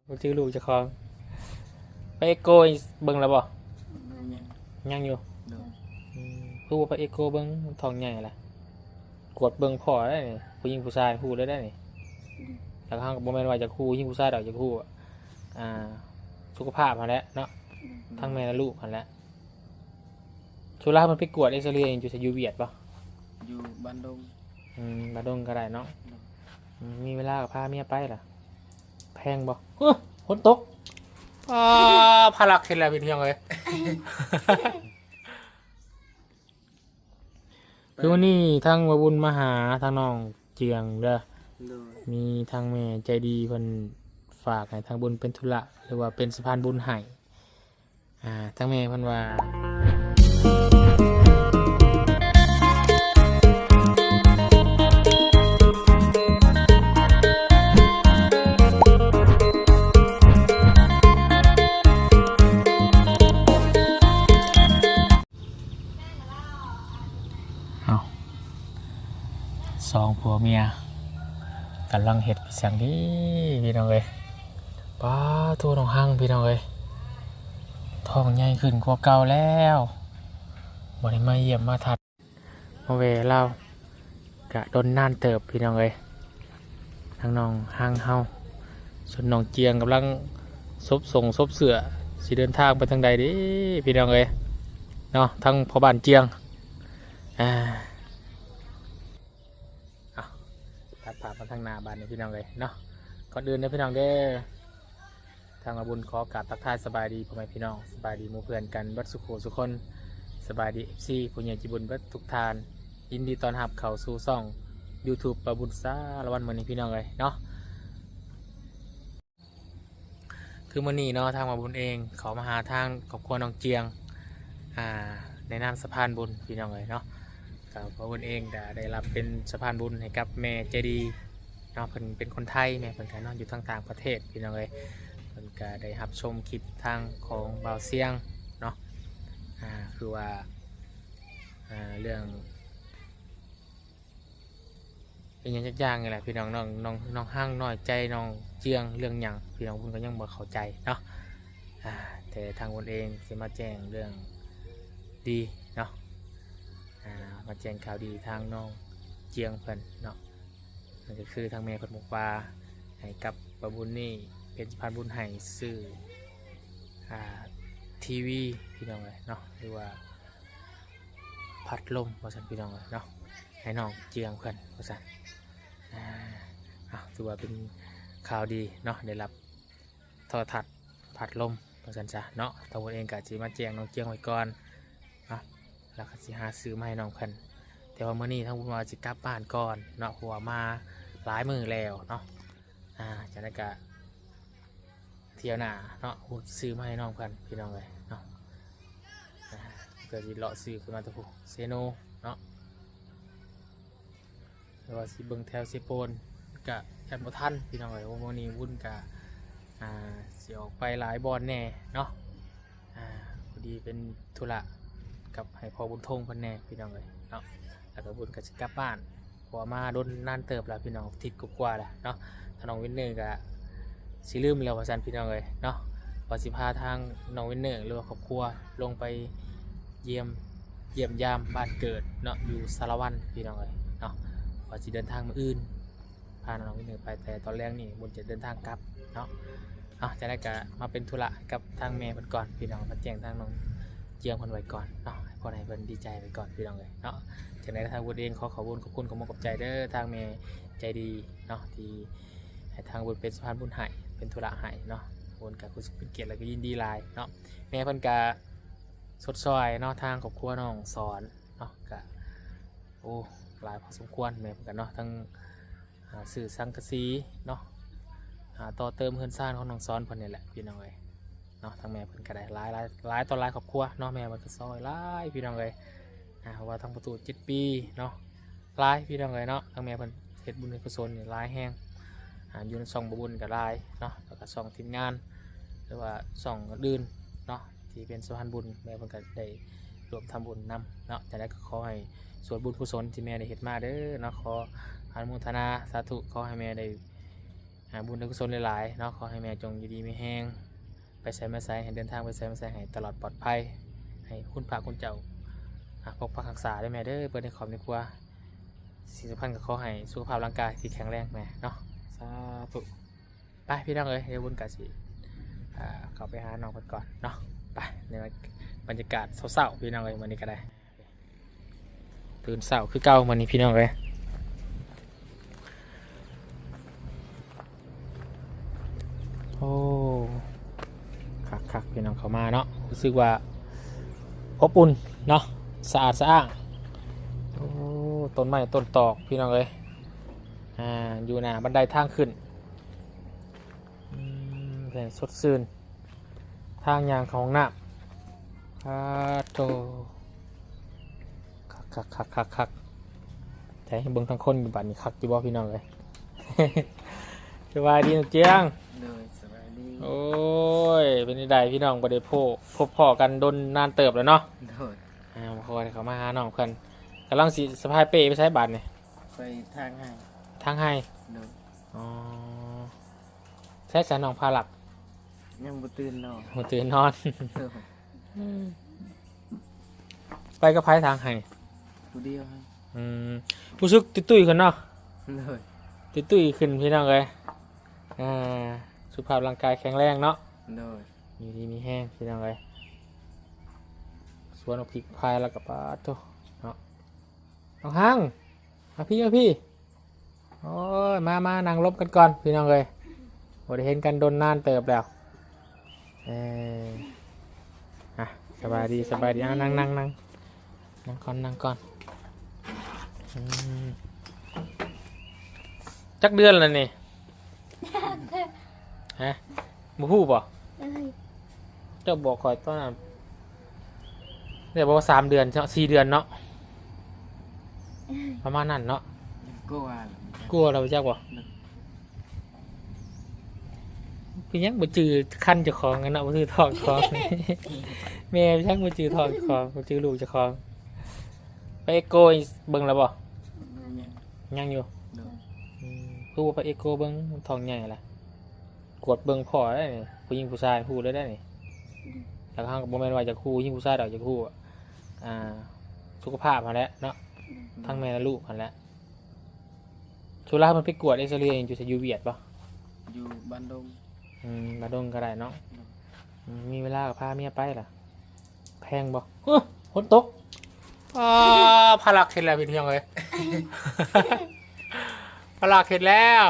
ບໍ່ຈື່ລູກເຈົ້າຂອງ. ໄປເອັກໂກເບິ່ງແລ້ວບໍ່? ຍັງ ຍັງຢູ່. ໂດຍ. ອືມ ຄືວ່າໄປເອັກໂກເບິ່ງ ທ້ອງໃຫຍ່ລະ ກວດເບິ່ງພໍ້ໄດ້ນີ້ ຜູ້ຍິງຜູ້ຊາຍຮູ້ເລີຍໄດ້ນີ້. ແລ້ວເຮົາກໍບໍ່ແມ່ນວ່າຢາກຮູ້ຍິງຜູ້ຊາຍດອກ ຢາກຮູ້ ອ່າ ສຸຂະພາບຫັ້ນແຫຼະເນາະ ທັງແມ່ແລະລູກຫັ້ນແຫຼະ. ສ່ວນຫຼາຍເພິ່ນໄປກວດເອັກຊະເຣຢູ່ໃສ? ຢູ່ຫວຽດບໍ່? ຢູ່ບ້ານດົງ. ອືມ ບ້ານດົງກໍໄດ້ເນາະ. ໂດຍ. ອືມ ມີເວລາກໍພາເມຍໄປລະ. ແພງບໍ່? ເອີ ຝົນຕົກ. ອ້າ ພາລັກເຮັດແລ້ວພີ່ນ້ອງເອີຍ. ຄືມື້ນີ້ທາງບ່າວບຸນມາຫາທາງນ້ອງເຈືອງເດີ. ໂດຍ. ມີທາງແມ່ໃຈດີເພິ່ນຝາກໃຫ້ທາງບຸນເປັນທຸລະ ຫຼືວ່າເປັນສະພານບຸນໃຫ້. ອ່າ ທາງແມ່ເພິ່ນວ່າ ເອົ້າ ສອງຜົວເມຍກຳລັງເຮັດອີ່ຫຍັງດີພີ່ນ້ອງເອີຍ. ປາໂທ ນ້ອງຮັງພີ່ນ້ອງເອີຍ ທ້ອງໃຫຍ່ຂຶ້ນກວ່າເກົ່າແລ້ວ ບໍ່ໄດ້ມາຢ້ຽມມາຖາມ ມາແວ່ລາວກະດົນນານເຕີບພີ່ນ້ອງເອີຍ. ທາງນ້ອງຮັງເຮົາ ສ່ວນນ້ອງຈຽງກຳລັງສົບສົ່ງສົບເສື້ອ ຊິເດີນທາງໄປທາງໃດເດພີ່ນ້ອງເອີຍເນາະ ທາງພໍ່ບ້ານຈຽງ. ອ່າ ເອົາ ຕັດພາບມາທາງໜ້າບາດນີ້ພີ່ນ້ອງເອີຍເນາະ. ກ່ອນອື່ນເດີພີ່ນ້ອງເດີ ທາງບ່າວບຸນຂໍກາບທັກທາຍສະບາຍດີພໍ່ແມ່ພີ່ນ້ອງ ສະບາຍດີໝູ່ເພື່ອນກັນເບິດສູ່ຜູ້ສູ່ຄົນ ສະບາຍດີເອັຟຊີ ຜູ້ໃຫຍ່ໃຈບຸນເບິດທຸກທ່ານ. ຍິນດີຕ້ອນຮັບເຂົ້າສູ່ຊ່ອງຢູທູບບ່າວບຸນສາລະວັນມື້ນີ້ພີ່ນ້ອງເອີຍເນາະ. ຄືມື້ນີ້ເນາະ ທາງບ່າວບຸນເອງເຂົ້າມາຫາທາງຄອບຄົວນ້ອງຈຽງ ອ່າ ໃນນາມສະພານບຸນພີ່ນ້ອງເອີຍເນາະ. ກໍບ່າວບຸນເອງກໍໄດ້ຮັບເປັນສະພານບຸນໃຫ້ກັບແມ່ໃຈດີເນາະ ເພິ່ນເປັນຄົນໄທ ແມ່ເພິ່ນກໍນອນຢູ່ທາງຕ່າງປະເທດພີ່ນ້ອງເອີຍ. ເພິ່ນກໍໄດ້ຮັບຊົມຄລິບທາງຂອງບ່າວຊຽງເນາະ ອ່າ ຄືວ່າ ອ່າ ເລື່ອງ ອີ່ຫຍັງຈັກຢ່າງນີ້ແຫຼະພີ່ນ້ອງ. ນ້ອງ ນ້ອງ ນ້ອງຮັງນ້ອຍໃຈນ້ອງຈຽງເລື່ອງຫຍັງ ພີ່ນ້ອງເພິ່ນກໍຍັງບໍ່ເຂົ້າໃຈເນາະ. ອ່າ ແຕ່ທາງເພິ່ນເອງຊິມາແຈ້ງເລື່ອງດີເນາະ ອ່າ ມາແຈ້ງຂ່າວດີທາງນ້ອງຈຽງເພິ່ນເນາະ. ນັ້ນກໍຄືທາງແມ່ເພິ່ນບອກວ່າໃຫ້ກັບບ່າວບຸນນີ້ເປັນສະພານບຸນໃຫ້ຊື້ ອ່າ ທີວີ ພີ່ນ້ອງເອີຍເນາະ ຫຼືວ່າ ພັດລົມວ່າຊັ້ນພີ່ນ້ອງເອີຍເນາະ ໃຫ້ນ້ອງຈຽງເພິ່ນວ່າຊັ້ນ. ອ່າ ເອົາ ຖືວ່າເປັນຂ່າວດີເນາະ ໄດ້ຮັບໂທລະທັດພັດລົມວ່າຊັ້ນຊະເນາະ. ທາງເພິ່ນເອງກໍຊິມາແຈ້ງນ້ອງຈຽງໄວ້ກ່ອນເນາະ ແລ້ວກໍຊິຫາຊື້ມາໃຫ້ນ້ອງເພິ່ນ. ແຕ່ວ່າມື້ນີ້ທາງເພິ່ນວ່າຊິກັບບ້ານກ່ອນເນາະ ເພາະວ່າມາຫຼາຍມື້ແລ້ວເນາະ. ອ່າ ຈັ່ງໃດກໍ ທ່ຽວໜ້າເນາະ ໂອ້ ຊື້ມາໃຫ້ນ້ອງເພິ່ນພີ່ນ້ອງເອີຍເນາະ. ອ່າ ເພື່ອຊິເລາະຊື້ຂຶ້ນມາແຕ່ຜູ້ເຊໂນເນາະ ຫຼືວ່າຊິເບິ່ງແຖວເຊໂປນ ກະຍັງບໍ່ທັນພີ່ນ້ອງເອີຍ. ໂອ້ ມື້ນີ້ບຸນກະ ອ່າ ຊິອອກໄປຫຼາຍບ່ອນແດ່ເນາະ. ອ່າ ພໍດີເປັນທຸລະກັບໃຫ້ພໍ່ບຸນທົງເພິ່ນແດ່ພີ່ນ້ອງເອີຍເນາະ ແລ້ວກໍບຸນກໍຊິກັບບ້ານ ເພາະວ່າມາດົນນານເຕີບແລ້ວພີ່ນ້ອງ ອາທິດກວ່າໆແລ້ວເນາະ. ທາງນ້ອງວິນເນີກໍຊິລືມແລ້ວວ່າຊັ້ນພີ່ນ້ອງເອີຍເນາະ ວ່າຊິພາທາງນ້ອງວິນເນີ ຫຼືວ່າຄອບຄົວລົງໄປຢ້ຽມ ຢ້ຽມຢາມບ້ານເກີດເນາະ ຢູ່ສາລະວັນພີ່ນ້ອງເອີຍເນາະ ວ່າຊິເດີນທາງມື້ອື່ນ ພານ້ອງວິນເນີໄປ ແຕ່ຕອນແລງນີ້ບຸນຈະເດີນທາງກັບເນາະ. ເອົາ ຈັ່ງໃດກໍມາເປັນທຸລະກັບທາງແມ່ເພິ່ນກ່ອນພີ່ນ້ອງ ມາແຈ້ງທາງນ້ອງຈຽງເພິ່ນໄວ້ກ່ອນເນາະ ໃຫ້ເພິ່ນ ໃຫ້ເພິ່ນດີໃຈໄວ້ກ່ອນພີ່ນ້ອງເອີຍເນາະ. ຈັ່ງໃດທາງບຸນເອງຂໍຂອບຄຸນ ຂອບຄຸນ ຂອບມຸກຂອບໃຈເດີ ທາງແມ່ໃຈດີເນາະ ທີ່ໃຫ້ທາງບຸນເປັນສະພານບຸນໃຫ້ ເປັນທຸລະໃຫ້ເນາະ. ບຸນກໍຮູ້ສຶກເປັນກຽດ ແລ້ວກໍຍິນດີຫຼາຍເນາະ. ແມ່ເພິ່ນກໍຊົດຊ່ອຍເນາະ ທາງຄອບຄົວນ້ອງສອນເນາະ ກໍ ໂອ້ ຫຼາຍພໍສົມຄວນແມ່ເພິ່ນກໍເນາະ ທັງ ອ່າ ຊື້ສັງກະສີເນາະ ອ່າ ຕໍ່ເຕີມເຮືອນຊານຂອງນ້ອງສອນເພິ່ນນີ້ແຫຼະພີ່ນ້ອງເອີຍເນາະ. ທາງແມ່ເພິ່ນກໍໄດ້ຫຼາຍ ຫຼາຍ ຫຼາຍຕໍ່ຫຼາຍຄອບຄົວເນາະ ແມ່ເພິ່ນກໍຊ່ອຍຫຼາຍພີ່ນ້ອງເອີຍ. ອ່າ ເພາະວ່າທາງປະຕູເຈັດປີເນາະ ຫຼາຍພີ່ນ້ອງເອີຍເນາະ ທາງແມ່ເພິ່ນເຮັດບຸນເຮັດກຸສົນນີ້ຫຼາຍແຮງ. ອ່າ ຢູ່ໃນຊ່ອງບໍ່ບຸນກໍຫຼາຍເນາະ ແລ້ວກໍຊ່ອງທີມງານ ຫຼືວ່າຊ່ອງອື່ນໆເນາະ ທີ່ເປັນສະພານບຸນ ແມ່ເພິ່ນກໍໄດ້ຮ່ວມທຳບຸນນຳເນາະ. ຈັ່ງໃດກໍຂໍໃຫ້ສ່ວນບຸນກຸສົນທີ່ແມ່ໄດ້ເຮັດມາເດີເນາະ ຂໍອະນຸໂມທະນາສາທຸ ຂໍໃຫ້ແມ່ໄດ້ ອາ ບຸນອະກຸສົນຫຼາຍໆເນາະ. ຂໍໃຫ້ແມ່ຈົ່ງຢູ່ດີມີແຮງ ໄປໃສມາໃສ ໃຫ້ເດີນທາງໄປໃສມາໃສໃຫ້ຕະຫຼອດປອດໄພ ໃຫ້ຄຸນພະຄຸນເຈົ້າ ອາ ປົກປັກຮັກສາເດີແມ່ເດີ ເບິດໃນຄອບໃນຄົວ. ສິ່ງສຳຄັນກໍຂໍໃຫ້ສຸຂະພາບຮ່າງກາຍທີ່ແຂງແຮງແມ່ເນາະ ສາທຸ. ໄປພີ່ນ້ອງເອີຍ ດຽວບຸນກະຊິ ອາ ເຂົ້າໄປຫານ້ອງເພິ່ນກ່ອນເນາະ. ໄປ ໃນບັນຍາກາດເຊົ້າໆ ພີ່ນ້ອງເອີຍ ມື້ນີ້ກໍໄດ້ ຕື່ນເຊົ້າຄືເກົ່າມື້ນີ້ພີ່ນ້ອງເອີຍ. ໂອ້ ຄັກໆ ພີ່ນ້ອງເຂົ້າມາເນາະ ຮູ້ສຶກວ່າອົບອຸ່ນເນາະ ສະອາດສະອ້າງ. ໂອ້ ຕົ້ນໄມ້ຕົ້ນຕອກພີ່ນ້ອງເອີຍ ອາ ຢູ່ໜ້າບັນໄດທາງຂຶ້ນ. ອືມ ແສງສົດຊື່ນ ທາງຍ່າງເຂົ້າຫ້ອງນ້ຳ. ປາດໂທ້ ຄັກໆໆໆ ໃຈໃຫ້ເບິ່ງທາງຄົນຢູ່ບາດນີ້ ຄັກຢູ່ບໍ່ພີ່ນ້ອງເອີຍ? ສະບາຍດີນ້ອງຈຽງ. ໂດຍ ສະບາຍດີ. ໂອ້ຍ ເປັນຈັ່ງໃດພີ່ນ້ອງ ບໍ່ໄດ້ພົບພໍ້ກັນດົນນານເຕີບແລ້ວເນາະ. ໂດຍ ອາ ບໍ່ຄ່ອຍໄດ້ເຂົ້າມາຫານ້ອງເພິ່ນ ກຳລັງຊິສະພາຍເປ້ໄປໃສບາດນີ້? ໄປທາງໄຮ່. ທາງໄຮ່? ໂດຍ. ອໍ ໃສຊະນ້ອງພາລັກ? ຍັງບໍ່ຕື່ນນອນ. ບໍ່ຕື່ນນອນ. ໂດຍ. ໄປກັບໃຜທາງໄຮ່? ຜູ້ດຽວ. ອືມ ຮູ້ສຶກຕຸ້ຍໆຂຶ້ນເນາະ. ໂດຍ. ຕຸ້ຍໆຂຶ້ນພີ່ນ້ອງເອີຍ. ອາ ສຸຂະພາບຮ່າງກາຍແຂງແຮງເນາະ. ໂດຍ. ຢູ່ດີມີແຮງພີ່ນ້ອງເອີຍ. ສວນບັກພິກພາຍແລ້ວກໍປາດໂທ້ເນາະ. ນ້ອງຮັງ ມາພີ້ ມາພີ້. ໂອ້ຍ ມາ ມານັ່ງລົມກັນກ່ອນພີ່ນ້ອງເອີຍ ບໍ່ໄດ້ເຫັນກັນດົນນານເຕີບແລ້ວ. ເອີ ອ່ະ ສະບາຍດີ ສະບາຍດີ. ອ່າ ນັ່ງ ນັ່ງ ນັ່ງ ນັ່ງກ່ອນ ນັ່ງກ່ອນ. ອືມ ຈັກເດືອນແລ້ວນີ້? ຮະ ບໍ່ຮູ້ບໍ່? ເອີຍ ເຈົ້າບອກຂ້ອຍຕອນນັ້ນ ໄດ້ບໍ່ວ່າສາມເດືອນ ສີ່ເດືອນເນາະ ປະມານນັ້ນເນາະ. ກວ່າ ກວ່າແລ້ວ ຮູ້ຈັກບໍ່? ເປັນຫຍັງບໍ່ຈື່ຄັນເຈົ້າຂອງເນາະ ບໍ່ຈື່ທ້ອງເຈົ້າຂອງ. ແມ່ເປັນຫຍັງບໍ່ຈື່ທ້ອງເຈົ້າຂອງ ບໍ່ຈື່ລູກເຈົ້າຂອງ. ໄປເອັກໂກເບິ່ງແລ້ວບໍ່? ຍັງ ຍັງຢູ່. ໂດຍ. ອືມ ຄືວ່າໄປເອັກໂກເບິ່ງ ມັນທ້ອງໃຫຍ່ລະ. ກວດເບິ່ງພໍ່ໄດ້ນີ້ ຜູ້ຍິງຜູ້ຊາຍຮູ້ເລີຍໄດ້ນີ້. ແລ້ວເຮົາກໍບໍ່ແມ່ນວ່າຢາກຮູ້ຜູ້ຍິງຜູ້ຊາຍດອກ ຢາກຮູ້ ອ່າ ສຸຂະພາບຫັ້ນແຫຼະເນາະ ທັງແມ່ແລະລູກຫັ້ນແຫຼະ. ສຸລາເພິ່ນໄປກວດເອັກຊະເຣຢູ່ໃສ? ຢູ່ວຽດບໍ່? ຢູ່ບ້ານດົງ. ອືມ ບ້ານດົງກໍໄດ້ເນາະ. ໂດຍ. ອືມ ມີເວລາກໍພາເມຍໄປລະ. ແພງບໍ່? ເອີ ຝົນຕົກ. ອ້າ ພາລັກເຮັດແລ້ວພີ່ນ້ອງເອີຍ ພາລັກເຮັດແລ້ວ.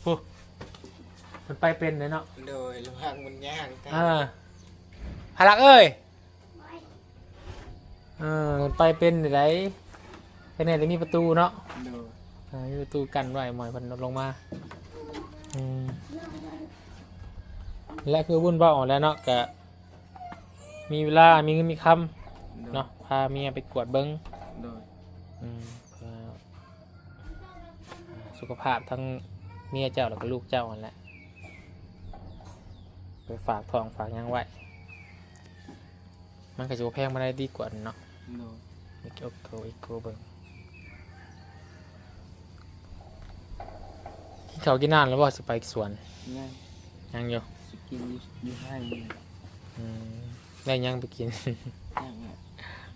ໂອ້ ມັນໄປເປັນເດ້ເນາະ. ໂດຍ ລະວັງມັນຍ່າງ. ເອີ ພາລັກເອີຍ ເອີ ມັນໄປເປັນໃດໆ ແຕ່ແນ່ໄດ້ມີປະຕູເນາະ. ໂດຍ. ເອີ ມີປະຕູກັ້ນໄວ້ ບໍ່ໃຫ້ເພິ່ນລົງມາ. ອືມ ແລະ ຄືບຸນເວົ້າຫັ້ນແຫຼະເນາະ ກະ ມີເວລາ ມີເງິນມີຄຳ ໂດຍ ເນາະ ພາເມຍໄປກວດເບິ່ງ. ໂດຍ. ອືມ ເພື່ອ ອ່າ ສຸຂະພາບທັງເມຍເຈົ້າ ແລ້ວກໍລູກເຈົ້າຫັ້ນແຫຼະ ໄປຝາກທ້ອງຝາກຫຍັງໄວ້. ມັນກໍຊິບໍ່ແພງປານໃດ ດີກວ່າເນາະ. ໂດຍ. ເອັກໂກ ເອັກໂກເບິ່ງ. ກິນເຂົ້າກິນນ້ຳແລ້ວບໍ່? ຊິໄປສວນ. ຍັງ. ຍັງຢູ່. ຊິກິນຢູ່ ຢູ່ໄຮ່. ອືມ ໄດ້ຫຍັງໄປກິນ? ຍັງແຫຼະ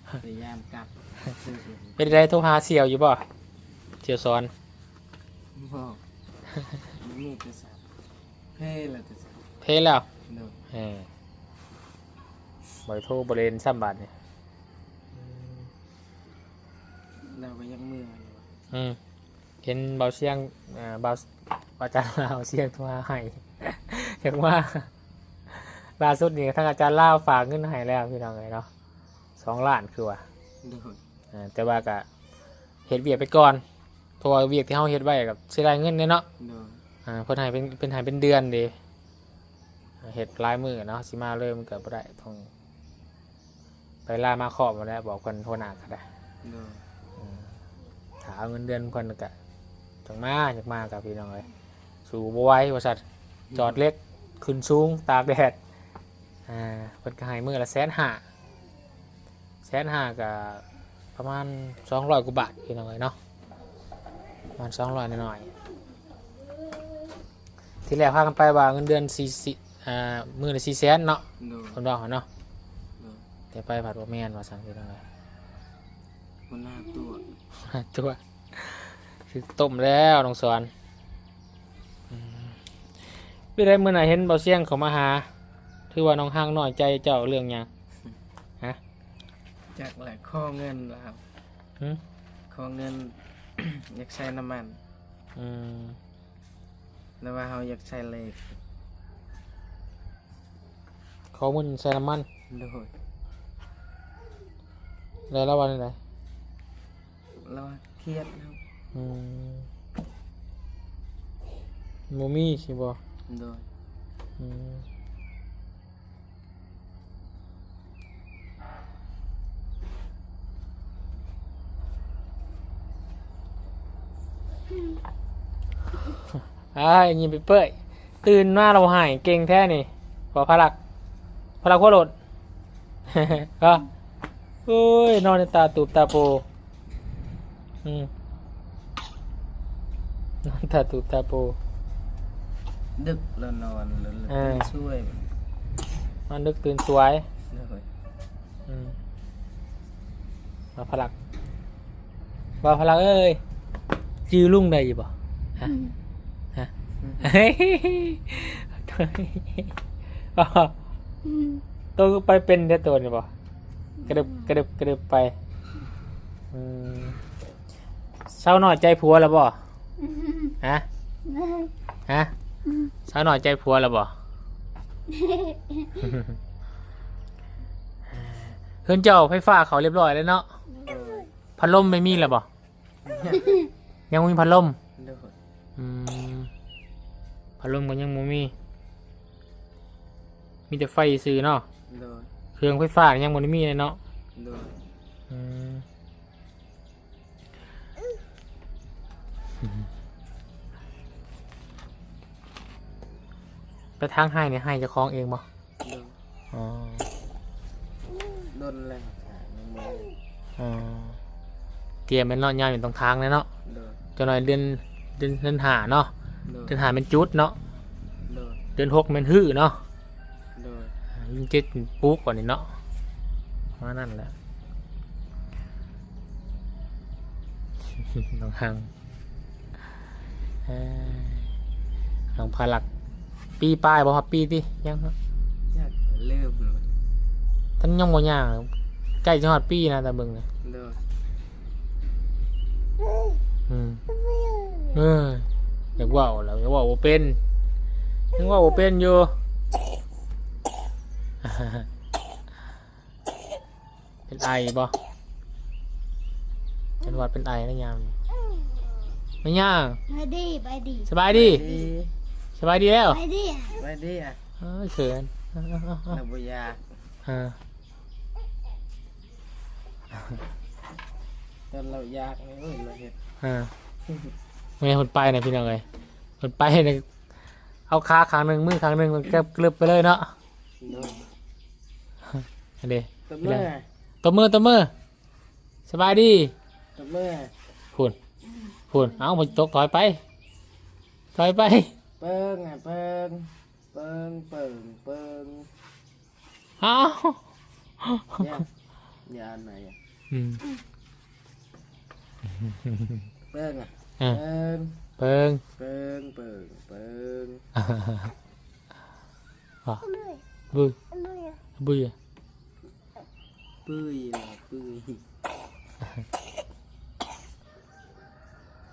ພະຍາຍາມກັບ. ເປັນໃດ ໂທຫາສ່ຽວຢູ່ບໍ່? ສ່ຽວສອນ. ບໍ່ ມີແຕ່ສາມ. ເພແລ້ວ ເພແລ້ວ. ໂດຍ. ເອີ ບໍ່ໄດ້ໂທບໍ່ໄດ້ຫຼິ້ນຊ້ຳບາດນີ້. ອືມ ລາວກໍຍັງເມື່ອຢູ່. ອືມ ເຫັນເບົາຊຽງ ເອີ ເບົາ ອາຈານລາວຊຽງໂທຫາໃຫ້ ຢາກມາ. ລ່າສຸດນີ້ທາງອາຈານລາວຝາກເງິນໃຫ້ແລ້ວ ພີ່ນ້ອງເອີຍເນາະ ສອງລ້ານຄືວ່າ. ໂດຍ. ເອີ ແຕ່ວ່າກະເຮັດວຽກໄປກ່ອນ ເພາະວ່າວຽກທີ່ເຮົາເຮັດໄວ້ກໍເສຍດາຍເງິນເດ້ເນາະ. ໂດຍ. ອ່າ ເພິ່ນໃຫ້ເປັນ ເພິ່ນໃຫ້ເປັນເດືອນເດ້ ເຮັດຫຼາຍມື້ເນາະ ຊິມາເລີຍມັນກໍບໍ່ໄດ້ ຕ້ອງໄປລາມາຄອບຫັ້ນແຫຼະ ບອກເພິ່ນຫົວໜ້າກໍໄດ້. ໂດຍ. ອືມ ຖ້າເອົາເງິນເດືອນເພິ່ນກໍຈັ່ງມາ ຈັ່ງມາກໍ ພີ່ນ້ອງເອີຍ ສູ້ບໍ່ໄຫວວ່າຊັ້ນ. ໂດຍ. ຈອດເຫຼັກຂຶ້ນສູງຕາກແດດ ອ່າ ເພິ່ນກໍໃຫ້ມື້ລະແສນຫ້າ ແສນຫ້າກໍປະມານສອງຮ້ອຍກວ່າບາດ ພີ່ນ້ອງເອີຍເນາະ ປະມານສອງຮ້ອຍໜ້ອຍ ທີແລກພາກັນໄປວ່າເງິນເດືອນສີ່ ສີ່ ອ່າ ມື້ລະສີ່ແສນເນາະ ໂດຍ ເພິ່ນເວົ້າຫັ້ນເນາະ ໂດຍ ແຕ່ໄປພັດບໍ່ແມ່ນວ່າຊັ້ນ ພີ່ນ້ອງເອີຍ ຫົວໜ້າຕົວະ ຕົວະ ຖືກຕົ້ມແລ້ວນ້ອງສອນ. ອືມ ເປັນໃດມື້ນັ້ນເຫັນບ່າວຊຽງເຂົ້າມາຫາ ຖືວ່ານ້ອງຮັງນ້ອຍໃຈເຈົ້າເລື່ອງຫຍັງ? ຮະ? ຈັກແຫຼະ ຂໍເງິນລາວ ຫື? ຂໍເງິນ ຢາກໃສ່ນ້ຳມັນ ອືມ ແລ້ວວ່າເຮົາຢາກໃສ່ເລກ ຂໍເງິນໃສ່ນ້ຳມັນ ໂດຍ ແລ້ວລາວວ່າແນວໃດ? ລາວວ່າຄຽດເນາະ ອືມ ບໍ່ມີຊິບໍ່? ໂດຍ ອືມ ອ້າຍ ຍິ້ມເປີຍໆ ຕື່ນມາລາວໄຫ້ເກັ່ງແທ້ນີ້ ບໍ່ພະລັກ ພະລັກຫົວໂລດ ຮະ ໂອ້ຍ ນອນໃນຕາຕູບຕາໂປ ອືມ ນອນຕາຕູບຕາໂປ ດຶກແລ້ວນອນ ແລ້ວ ເອີ ຕື່ນສວຍ ນອນດຶກຕື່ນສວຍ ໂດຍ ອືມ ວ່າພະລັກ ວ່າພະລັກເອີຍ ຈື່ລຸງໄດ້ຢູ່ບໍ່? ຮະ ອືມ ຮະ ອືມ ໂຕໄປເປັນແທ້ໂຕນີ້ບໍ່? ກະດຶບ ອືມ ກະດຶບ ກະດຶບໄປ ອືມ ເຊົານ້ອຍໃຈຜົວແລ້ວບໍ່? ອືມ ຮະ? ອືມ ຮະ? ອືມ ເຊົານ້ອຍໃຈຜົວແລ້ວບໍ່? ເຮືອນເຈົ້າໄຟຟ້າເຂົ້າຮຽບຮ້ອຍແລ້ວເນາະ? ໂດຍ ພັດລົມໄມ່ມີແລ້ວບໍ່? ຍັງບໍ່ມີພັດລົມ ໂດຍ ອືມ ພັດລົມກໍຍັງບໍ່ມີ ມີແຕ່ໄຟຊື່ເນາະ ໂດຍ ເຄື່ອງໄຟຟ້າຍັງບໍ່ໄດ້ມີເລີຍເນາະ ໂດຍ ອືມ ໄປທາງໄຮ່ນີ້ ໄຮ່ເຈົ້າຂອງເອງບໍ່? ໂດຍ ອໍ ດົນແລ້ວ ຍັງບໍ່ໄດ້ ອໍ ຕຽມແມ່ນເນາະ ຍາມນີ້ຕ້ອງຖາງແລ້ວເນາະ ໂດຍ ຈັກໜ້ອຍເດືອນ ເດືອນ ເດືອນຫ້າເນາະ ໂດຍ ເດືອນຫ້າແມ່ນຈູດເນາະ ໂດຍ ເດືອນຫົກແມ່ນຮື້ເນາະ ໂດຍ ເດືອນເຈັດປູກ ບາດນີ້ເນາະ ປະມານນັ້ນແຫຼະ ຕ້ອງຫັງ. ເອີ ນ້ອງພາລັກ ປີປາຍບໍ່ຮອດປີຕິ? ຍັງເນາະ ຍັງ ລືມແລ້ວ ທ່ານຍັງບໍ່ຍ່າງ ໃກ້ຈະຮອດປີນະ ຕາເບິ່ງນະ ໂດຍ ອືມ ເອີ ຢາກເວົ້າແລ້ວ ຢາກເວົ້າບໍ່ເປັນ ຍັງເວົ້າບໍ່ເປັນຢູ່. ເປັນໄອບໍ່? ເປັນຫວັດເປັນໄອນະຍາມນີ້ ແມ່ຍ່າງ ສະບາຍດີ ສະບາຍດີ ສະບາຍດີ ສະບາຍດີແລ້ວ ສະບາຍດີ ສະບາຍດີ ເອີ ເຂີນ ເອົາໆໆ ລາວບໍ່ຢາກ ເອີ ຕອນລາວຢາກນີ້ ໂອ້ຍ ລາວເຮັດ ເອີ ແມ່ນເພິ່ນໄປນະ ພີ່ນ້ອງເອີຍ ເພິ່ນໄປນະ ເອົາຂາຂ້າງໜຶ່ງ ມືຂ້າງໜຶ່ງ ກະລຶບໄປເລີຍເນາະ ໂດຍ ອັນນີ້ ຕົບມື ຕົບມື ຕົບມື ສະບາຍດີ ຕົບມື ພຸ້ນ ພຸ້ນ ເອົ້າ ມັນຕົກ ຖອຍໄປ ຖອຍໄປ ເປີງ ເປີງ ເປີງ ເປີງ ເປີງ ອ້າວ ຢ່າ ຢ່າອັນໃດ ອືມ ເປີງ ເອີ ເປີງ ເປີງ ເປີງ ເປີງ ເປີງ ອໍ ບຸ້ຍ ບຸ້ຍ ປຶ້ຍລະປຶ້ຍ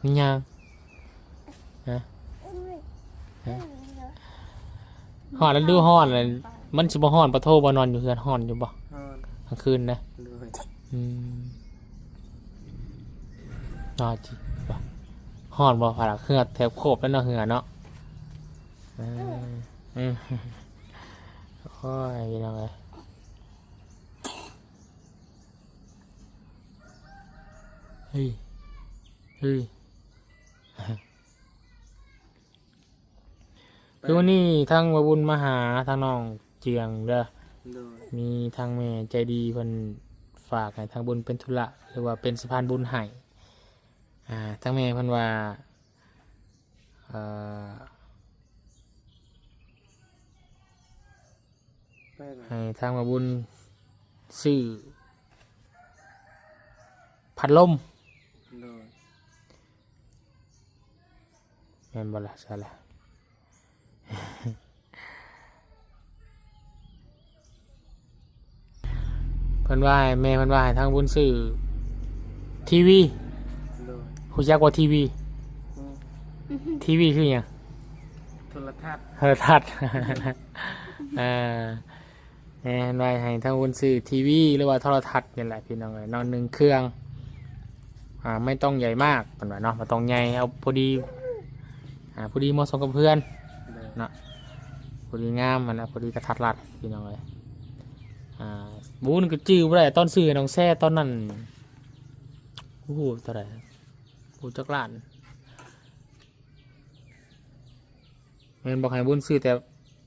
ມັນຫຍັງ ຮະ ຮະ ຮ້ອນລະດູຮ້ອນລະ ມັນຊິບໍ່ຮ້ອນປະໂທບໍ່ ນອນຢູ່ເຮືອນຮ້ອນຢູ່ບໍ່? ຮ້ອນ ກາງຄືນນະ ໂດຍ ອືມ ນອນຈິບໍ່ ຮ້ອນບໍ່ ພາລະເຫື່ອແທບໂຄບແລ້ວເນາະ ເຫື່ອເນາະ ເອີ ເອີ ໂອ້ຍ ພີ່ນ້ອງເອີຍ. ເຮີ້ຍ ເຮີ້ຍ ຄືມື້ນີ້ທາງບ່າວບຸນມາຫາທາງນ້ອງຈຽງເດີ ໂດຍ ມີທາງແມ່ໃຈດີເພິ່ນຝາກໃຫ້ທາງບຸນເປັນທຸລະ ຫຼືວ່າເປັນສະພານບຸນໃຫ້ ອ່າ ທາງແມ່ເພິ່ນວ່າ ເອີ ເອີ ໃຫ້ທາງບ່າວບຸນຊື້ພັດລົມ. ໂດຍ. ແມ່ນບໍ່ລະ? ຊັ້ນລະ. ເພິ່ນວ່າໃຫ້ ແມ່ເພິ່ນວ່າໃຫ້ທາງບຸນຊື້ທີວີ. ໂດຍ. ຮູ້ຈັກບໍ່ທີວີ? ອືມ. ທີວີຄືຫຍັງ? ໂທລະທັດ. ໂທລະທັດ. ເອີ ແມ່ນວ່າໃຫ້ທາງບຸນຊື້ທີວີ ຫຼືວ່າໂທລະທັດນີ້ແຫຼະພີ່ນ້ອງເອີຍເນາະ ໜຶ່ງເຄື່ອງ. ອ່າ ໄມ່ຕ້ອງໃຫຍ່ມາກ ເພິ່ນວ່າເນາະ ບໍ່ຕ້ອງໃຫຍ່ ເອົາພໍດີ ອ່າ ພໍດີເໝາະສົມກັບເຮືອນ. ໂດຍ. ເນາະ ພໍດີງາມຫັ້ນແຫຼະ ພໍດີກະທັດລັດພີ່ນ້ອງເອີຍ. ອ່າ ບຸນກໍຈື່ບໍ່ໄດ້ ຕອນຊື້ໃຫ້ນ້ອງແຊຕອນນັ້ນ ໂອ້ໂຫ ເທົ່າໃດ ບໍ່ຈັກລ້ານ. ແມ່ນບອກໃຫ້ບຸນຊື້ແຕ່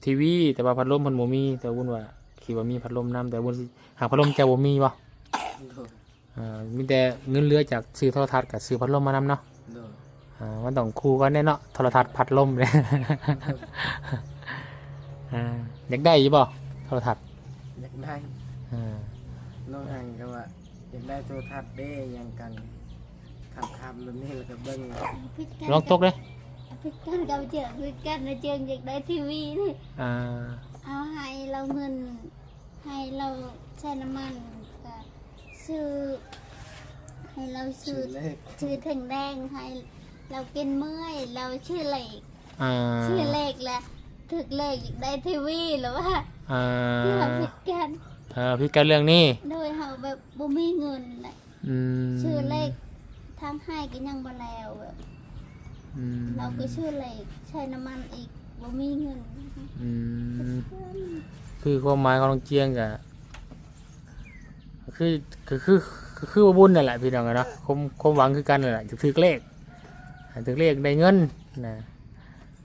ທີວີ ແຕ່ວ່າພັດລົມເພິ່ນບໍ່ມີ ແຕ່ບຸນວ່າຄິດວ່າມີພັດລົມນຳ ແຕ່ບຸນຫາກພັດລົມເຈົ້າບໍ່ມີບໍ່? ໂດຍ. ເອີ ມີແຕ່ເງິນເຫຼືອຈາກຊື້ໂທລະທັດກັບຊື້ພັດລົມມານຳເນາະ. ໂດຍ. ເອີ ມັນຕ້ອງຄູ່ກັນແດ່ເນາະ ໂທລະທັດພັດລົມເດ້. ເອີ ຢາກໄດ້ຢູ່ບໍ່ໂທລະທັດ? ຢາກໄດ້. ເອີ ນ້ອງອັງກໍວ່າ ຢາກໄດ້ໂທລະທັດເດ້ ຫຍັງກັນ ຄ່ຳໆແບບນີ້ ແລ້ວກໍເບິ່ງ ລອງຕົກເດ້ ຜິດກັນກັບເຈີ ຜິດກັນນະເຈີ ຢາກໄດ້ທີວີນີ້. ອ່າ ເອົາໃຫ້ລາວເງິນ ໃຫ້ລາວໃຊ້ນ້ຳມັນ ກໍຊື້ ໃຫ້ລາວຊື້ ຊື້ເລກ ຊື້ເຖິງແດງ ໃຫ້ລາວກິນເມື່ອຍ ລາວຊື້ເລກ. ອ່າ ຊື້ເລກແຫຼະ ຖືກເລກຢາກໄດ້ທີວີແລ້ວວ່າ. ອ່າ ທີ່ເຮົາຜິດກັນ ເອີ ຜິດກັນເລື່ອງນີ້. ໂດຍ ເຮົາແບບບໍ່ມີເງິນແຫຼະ. ອືມ ຊື້ເລກ ທາງໃຫ້ກໍຍັງບໍ່ແລ້ວແບບ. ອືມ ເຮົາກໍຊື້ເລກ ໃຊ້ນ້ຳມັນອີກ ບໍ່ມີເງິນ. ອືມ ຄືຄວາມໝາຍຂອງນ້ອງຈຽງກະ ຄື ຄື ຄື ຄືບໍ່ບຸນນັ້ນແຫຼະພີ່ນ້ອງເອີຍເນາະ. ຄວາມ ຄວາມຫວັງຄືກັນນັ້ນແຫຼະ ຢາກຖືກເລກ ໃຫ້ຖືກເລກໄດ້ເງິນນະ.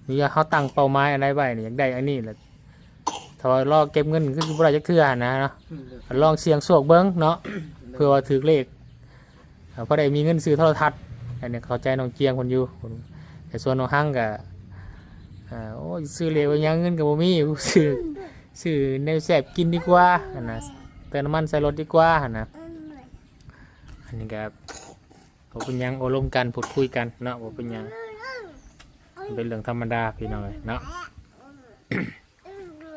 ນີ້ເຮົາຕັ້ງເປົ້າໝາຍອັນໃດໄວ້ນີ້ ຢາກໄດ້ອັນນີ້ແຫຼະ ຖ້າວ່າລໍເກັບເງິນຄືຊິບໍ່ໄດ້ຈັກເທື່ອຫັ້ນນະເນາະ. ອືມ ລອງສ່ຽງໂຊກເບິ່ງເນາະ ເພື່ອວ່າຖືກເລກ ເອີ ພໍໄດ້ມີເງິນຊື້ໂທລະທັດ. ອັນນີ້ເຂົ້າໃຈນ້ອງຈຽງເພິ່ນຢູ່ ແຕ່ສ່ວນນ້ອງຮັງກະ ເອີ ໂອ້ຍ ຊື້ເລກໄວ້ຫຍັງ ເງິນກໍບໍ່ມີ ຊື້ ຊື້ແນວແຊບກິນດີກວ່າຫັ້ນນະ ເຕີມນ້ຳມັນໃສ່ລົດດີກວ່າຫັ້ນນະ. ອັນນີ້ກໍບໍ່ເປັນຫຍັງ ໂອ້ລົມກັນ ພູດຄຸຍກັນເນາະ ບໍ່ເປັນຫຍັງ ມັນເປັນເລື່ອງທຳມະດາພີ່ນ້ອງເອີຍເນາະ.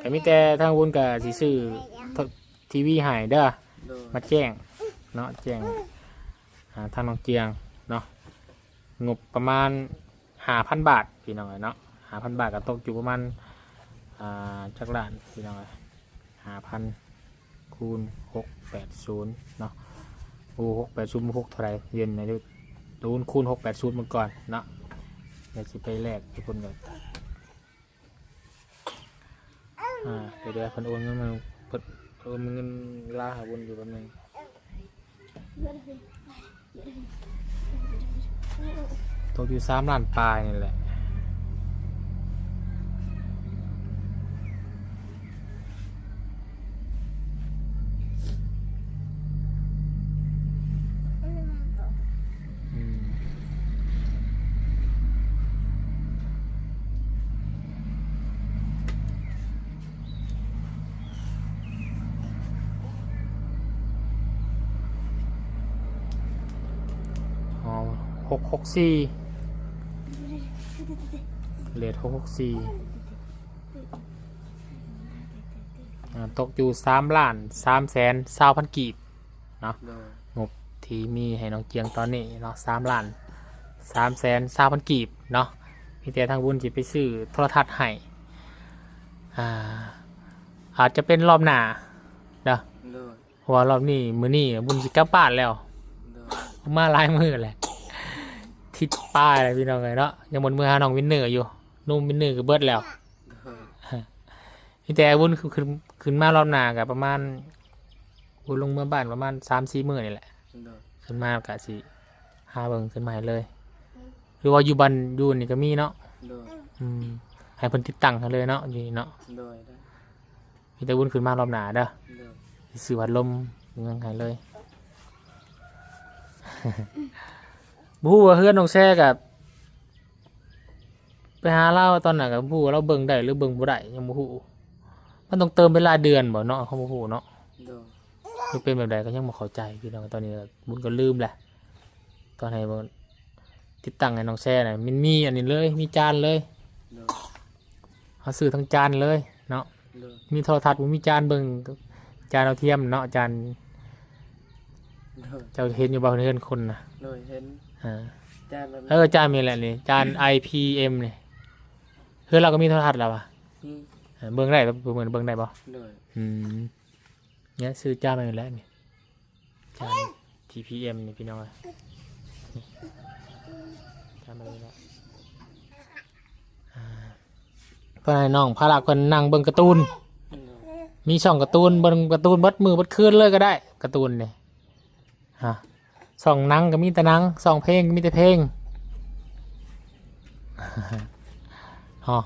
ກໍມີແຕ່ທາງບຸນກໍຊິຊື້ທີວີໃຫ້ເດີ ໂດຍ ມາແຈ້ງເນາະ ແຈ້ງ ອ່າ ທາງນ້ອງຈຽງເນາະ. ງົບປະມານຫ້າພັນບາດພີ່ນ້ອງເອີຍເນາະ ຫ້າພັນບາດກໍຕົກຢູ່ປະມານ ອ່າ ຈັກລ້ານພີ່ນ້ອງເອີຍ ຫ້າພັນ ຄູນຫົກແປດສູນເນາະ. ໂອ້ ຫົກແປດສູນ ຫົກເທົ່າໃດ ເຢັນນະ ຄູນຫົກແປດສູນເບິ່ງກ່ອນເນາະ ດຽວຊິໄປແລກຢູ່ພຸ້ນກ່ອນ. ອ່າ ດຽວໆ ເພິ່ນໂອນເງິນມາ ເພິ່ນໂອນເງິນລາວໃຫ້ບຸນຢູ່ແປັບໜຶ່ງ. ຕົກຢູ່ສາມລ້ານປາຍນີ້ແຫຼະ. ອືມ ອໍ ຫົກຫົກສີ່ ເລດຫົກຫົກສີ່ ອ່າ ຕົກຢູ່ສາມລ້ານສາມແສນຊາວພັນກີບເນາະ. ໂດຍ. ງົບທີ່ມີໃຫ້ນ້ອງຈຽງຕອນນີ້ເນາະ ສາມລ້ານສາມແສນຊາວພັນກີບເນາະ. ມີແຕ່ທາງບຸນຊິໄປຊື້ໂທລະທັດໃຫ້ ອ່າ ອາດຈະເປັນລອບໜ້າເນາະ. ໂດຍ. ເພາະວ່າລອບນີ້ ມື້ນີ້ບຸນຊິກັບບ້ານແລ້ວ. ໂດຍ. ມາຫຼາຍມື້ແລ້ວ ທິດປາຍແລ້ວພີ່ນ້ອງເອີຍເນາະ ຍັງບໍ່ໄດ້ເມືອຫານ້ອງວິນເນີຢູ່ ນົມວິນເນີກໍເບິດແລ້ວ. ໂດຍ. ມີແຕ່ບຸນຂຶ້ນ ຂຶ້ນມາລອບໜ້າກໍປະມານ ບຸນລົງເມືອບ້ານປະມານສາມສີ່ມື້ນີ້ແຫຼະ. ໂດຍ. ຂຶ້ນມາກໍຊິຫາເບິ່ງຂຶ້ນມາໃຫ້ເລີຍ ຫຼືວ່າຢູ່ບ້ານຢູ່ນີ້ກໍມີເນາະ. ໂດຍ. ອືມ ໃຫ້ເພິ່ນຕິດຕັ້ງໃຫ້ເລີຍເນາະ ຢູ່ນີ້ເນາະ. ໂດຍ. ມີແຕ່ບຸນຂຶ້ນມາລອບໜ້າເດີ. ໂດຍ. ຊິຊື້ພັດລົມຫຍັງໃຫ້ເລີຍ. ບໍ່ຮູ້ວ່າເຮືອນນ້ອງແຊກໍ ໄປຫາລາວຕອນນັ້ນກໍບໍ່ຮູ້ວ່າລາວເບິ່ງໄດ້ຫຼືເບິ່ງບໍ່ໄດ້ ຍັງບໍ່ຮູ້. ໄປ ມັນຕ້ອງເຕີມເປັນລາຍເດືອນບໍ່ເນາະ? ເຮົາບໍ່ຮູ້ເນາະ. ໂດຍ. ຄືເປັນແບບໃດກໍຍັງບໍ່ເຂົ້າໃຈພີ່ນ້ອງ. ຕອນນີ້ບຸນກໍລືມແຫຼະ. ຕອນໃຫ້ເບິ່ງ ຕິດຕັ້ງໃຫ້ນ້ອງແຊນະ ມັນມີອັນນີ້ເລີຍ ມີຈານເລີຍ. ໂດຍ. ເຮົາຊື້ທັງຈານເລີຍເນາະ. ໂດຍ. ມີໂທລະທັດບໍ່ມີຈານເບິ່ງ ຈານດາວທຽມເນາະ ຈານ. ໂດຍ. ເຈົ້າເຫັນຢູ່ບໍ່ ເຮືອນຄົນນະ? ໂດຍ ເຫັນ. ອ່າ ຈານແບບ ເອີ ຈານນີ້ແຫຼະນີ້ ຈານ ໄອພີເອັມ ນີ້. ເຮືອນລາວກໍມີໂທລະທັດລະຫວາ? ມີ. ເອີ ເບິ່ງໄດ້ ເບິ່ງໄດ້ບໍ່? ໂດຍ. ອືມ ນີ້ຊື້ຈານມາຢູ່ແລ້ວນີ້ ຈານ ທີພີເອັມ ນີ້ພີ່ນ້ອງເອີຍ. ນີ້ ຈານມາຢູ່ແລ້ວ. ອ່າ ເພິ່ນໃຫ້ນ້ອງພາລັກເພິ່ນນັ່ງເບິ່ງກາຕູນ. ໂດຍ. ມີຊ່ອງກາຕູນ ເບິ່ງກາຕູນເບິດມື້ເບິດຄືນເລີຍກໍໄດ້ ກາຕູນນີ້. ຮະ ຊ່ອງໜັງກໍມີແຕ່ໜັງ ຊ່ອງເພງກໍມີແຕ່ເພງ. ຮະ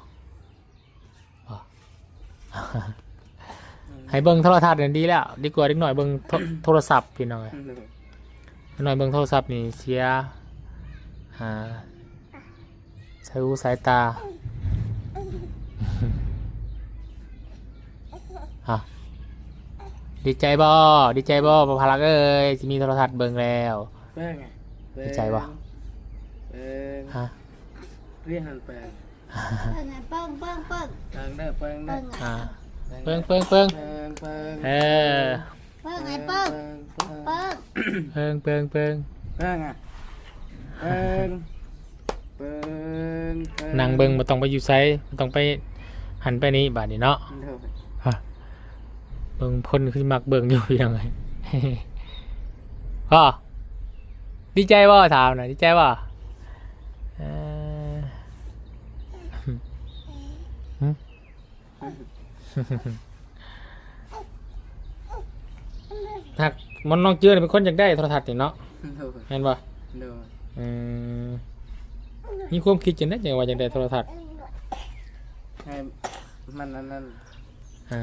ໃຫ້ເບິ່ງໂທລະທັດນີ້ດີແລ້ວ ດີກວ່າເດັກນ້ອຍເບິ່ງໂທ ໂທລະສັບພີ່ນ້ອງເອີຍ. ໂດຍ. ເດັກນ້ອຍເບິ່ງໂທລະສັບນີ້ເສຍ ອ່າ ສາຍຫູສາຍຕາ. ຮະ ດີໃຈບໍ່? ດີໃຈບໍ່ ພາລັກເອີຍ ຊິມີໂທລະທັດເບິ່ງແລ້ວ. ເບິ່ງ ດີໃຈບໍ່? ເບິ່ງ ຮະ ເບິ່ງ ເບິ່ງ ເບິ່ງ ເບິ່ງ ເບິ່ງ ອ່າ ເບິ່ງ ເບິ່ງ ເບິ່ງ ເບິ່ງ ເອີ. ເບິ່ງໄອ້ເບິ່ງ ເບິ່ງ ເບິ່ງ ເບິ່ງ ເບິ່ງ ເບິ່ງ ອ່ະ ເບິ່ງ ເບິ່ງ ເບິ່ງ ນັ່ງເບິ່ງ ບໍ່ຕ້ອງໄປຢູ່ໃສ ບໍ່ຕ້ອງໄປຫັ້ນໄປນີ້ບາດນີ້ເນາະ. ໂດຍ. ຮະ ເບິ່ງຄົນຄືມັກເບິ່ງຢູ່ ພີ່ນ້ອງເອີຍ. ພໍ ດີໃຈບໍ່? ຖາມນະ ດີໃຈບໍ່? ເອີ ຫຶ ຫາກມັນ ນ້ອງເຈືອນີ້ເປັນຄົນຢາກໄດ້ໂທລະທັດນີ້ເນາະ. ໂດຍ. ແມ່ນບໍ່? ໂດຍ. ອືມ ມີຄວາມຄິດຈັ່ງໃດ ຈັ່ງວ່າຢາກໄດ້ໂທລະທັດ? ໃຫ້ມັນອັນນັ້ນ ອ່າ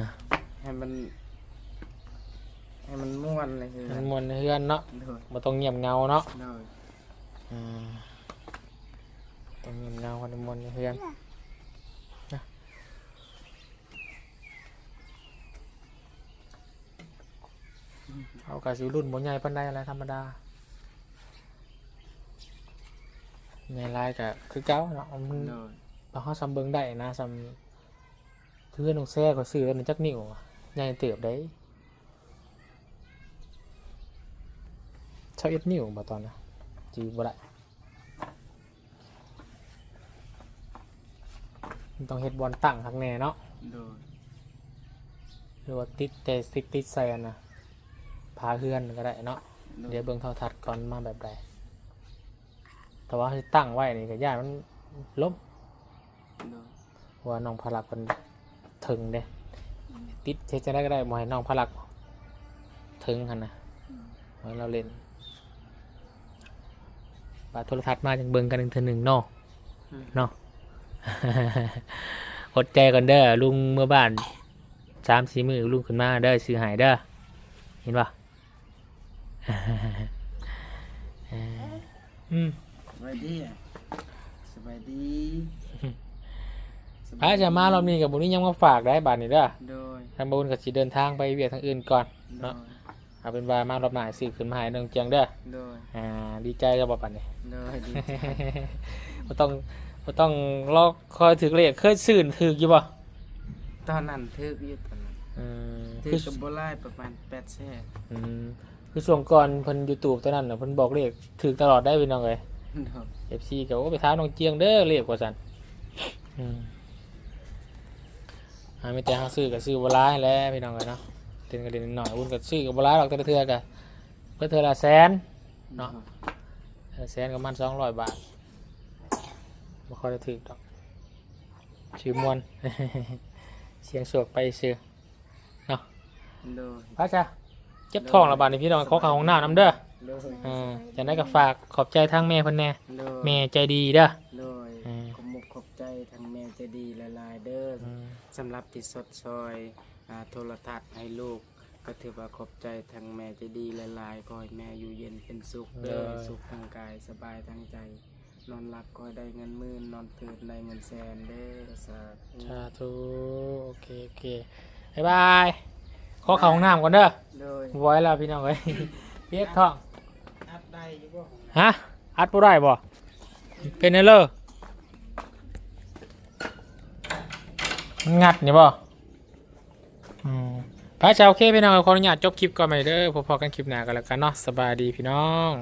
ໃຫ້ມັນ ໃຫ້ມັນມ່ວນໃນເຮືອນ ໃຫ້ມັນມ່ວນໃນເຮືອນເນາະ. ໂດຍ. ບໍ່ຕ້ອງງຽບເຫງົາເນາະ. ໂດຍ. ອືມ ຕ້ອງເງິນເນາະ ມັນມ່ວນເຮືອນນະ. ເຮົາກໍຊິລຸ້ນບໍ່ໃຫຍ່ປານໃດແຫຼະ ທຳມະດາ ໃຫຍ່ຫຼາຍກໍຄືເກົ່າເນາະ. ໂດຍ. ເຮົາສ່ຳເບິ່ງໄດ້ນະ ສ່ຳ ຄືນ້ອງແຊຂ້ອຍຊື້ຕອນນັ້ນຈັກນິ້ວ ໃຫຍ່ເຕີບໃດ. ຊາວເອັດນິ້ວບໍ່ຕອນນະ ຈື່ບໍ່ໄດ້. ມັນຕ້ອງເຮັດບ່ອນຕັ້ງຄັກແນ່ເນາະ. ໂດຍ. ຫຼືວ່າຕິດແຕ່ ຕິດ ຕິດໃສ່ອັນນະ ຝາເຮືອນກໍໄດ້ເນາະ. ໂດຍ. ດຽວເບິ່ງໂທລະທັດກ່ອນມາແບບໃດ. ແຕ່ວ່າເຮົາຕັ້ງໄວ້ນີ້ກໍຢ້ານມັນລົ້ມ. ໂດຍ. ເພາະວ່ານ້ອງພາລັກເພິ່ນເຖິງເດ້ ຕິດເຮັດຈັ່ງໃດກໍໄດ້ ບໍ່ໃຫ້ນ້ອງພາລັກເຖິງຫັ້ນນະ. ອືມ. ບໍ່ໃຫ້ລາວຫຼິ້ນ ບາດໂທລະທັດມາຈັ່ງເບິ່ງກັນອີກເທື່ອໜຶ່ງເນາະ. ອືມ. ເນາະ ອົດໃຈກ່ອນເດີ ລຸງເມືອບ້ານສາມສີ່ມື້ ລຸງຂຶ້ນມາເດີ ຊື້ໃຫ້ເດີ ເຫັນບໍ່? ອືມ. ສະບາຍດີ ສະບາຍດີ. ອືມ. ສະບາຍດີ. ອາ ຈະມາລອບນີ້ກໍບໍ່ມີຫຍັງມາຝາກໄດ໋ບາດນີ້ເດີ. ໂດຍ. ທາງບ່າວບຸນກໍຊິເດີນທາງໄປວຽກທາງອື່ນກ່ອນເນາະ. ໂດຍ. ເອົາເປັນວ່າມາລອບໜ້າຊື້ຂຶ້ນມາໃຫ້ນ້ອງເຈືອເດີ. ໂດຍ. ອ່າ ດີໃຈແລ້ວບໍ່ບາດນີ້? ໂດຍ ດີໃຈ. ບໍ່ຕ້ອງ ບໍ່ຕ້ອງລໍຄອຍຖືກເລກ. ເຄີຍຊື້ຖືກຢູ່ບໍ່? ຕອນນັ້ນຖືກຢູ່ຕອນນັ້ນ. ອືມ. ຖືກກໍບໍ່ຫຼາຍ ປະມານແປດແສນ. ອືມ. ຄືຊ່ວງກ່ອນເພິ່ນ YouTube ຕອນນັ້ນນະ ເພິ່ນບອກເລກຖືກຕະຫຼອດໄດ໋ພີ່ນ້ອງເອີຍ. ໂດຍ. ເອັຟຊີ ກໍ ໂອ້ ໄປຖາມນ້ອງເຈືອເດີເລກວ່າຊັ້ນ. ອືມ. ອ່າ ມີແຕ່ເຮົາຊື້ກໍຊື້ບໍ່ຫຼາຍແຫຼະພີ່ນ້ອງເອີຍເນາະ ເຕັ້ນກໍເຕັ້ນໜ້ອຍ ວຸ້ນກໍຊື້ກໍບໍ່ຫຼາຍດອກ ແຕ່ລະເທື່ອກໍເບິດເທື່ອລະແສນເນາະ. ໂດຍ. ເທື່ອລະແສນກໍປະມານສອງຮ້ອຍບາດ ບໍ່ຄ່ອຍໄດ້ຖືກດອກ ຊື່ມ່ວນ ສ່ຽງໂຊກໄປຊື່ເນາະ. ໂດຍ. ໄປຊະ ເຈັບທ້ອງລະບາດນີ້ພີ່ນ້ອງ ໂດຍ ຂໍເຂົ້າຫ້ອງນ້ຳນຳເດີ. ໂດຍ. ເອີ ຈັ່ງໃດກໍຝາກຂອບໃຈທາງແມ່ເພິ່ນແດ່. ໂດຍ. ແມ່ໃຈດີເດີ. ໂດຍ. ເອີ ຂອບມຸກຂອບໃຈທາງແມ່ໃຈດີຫຼາຍໆເດີ ອືມ ສຳລັບທີ່ຊົດຊ່ອຍ ອ່າ ໂທລະທັດໃຫ້ລູກ ກໍຖືວ່າຂອບໃຈທາງແມ່ໃຈດີຫຼາຍໆ. ຂໍໃຫ້ແມ່ຢູ່ເຢັນເປັນສຸກເດີ. ໂດຍ. ສຸກທາງກາຍ ສະບາຍທາງໃຈ. ນອນຫຼັບຂໍໃຫ້ໄດ້ເງິນໝື່ນ ນອນຕື່ນໄດ້ເງິນແສນເດີ. ສາທຸ ສາທຸ. ໂອເຄ ໂອເຄ. ບາຍບາຍ ຂໍເຂົ້າຫ້ອງນ້ຳກ່ອນເດີ. ໂດຍ ບໍ່ໄຫວແລ້ວພີ່ນ້ອງເອີຍ ເຈັບທ້ອງ. ອັດໄດ້ຢູ່ບໍ່? ຮະ ອັດບໍ່ໄດ້ບໍ່? ເປັນແນວເລີ? ມັນງັດນີ້ບໍ່? ອືມ ໄປ ເຈົ້າ ໂອເຄພີ່ນ້ອງ ຂໍອະນຸຍາດຈົບຄລິບກ່ອນບັດນີ້ເດີ. ພໍ້ກັນຄລິບໜ້າກໍແລ້ວກັນເນາະ. ສະບາຍດີພີ່ນ້ອງ.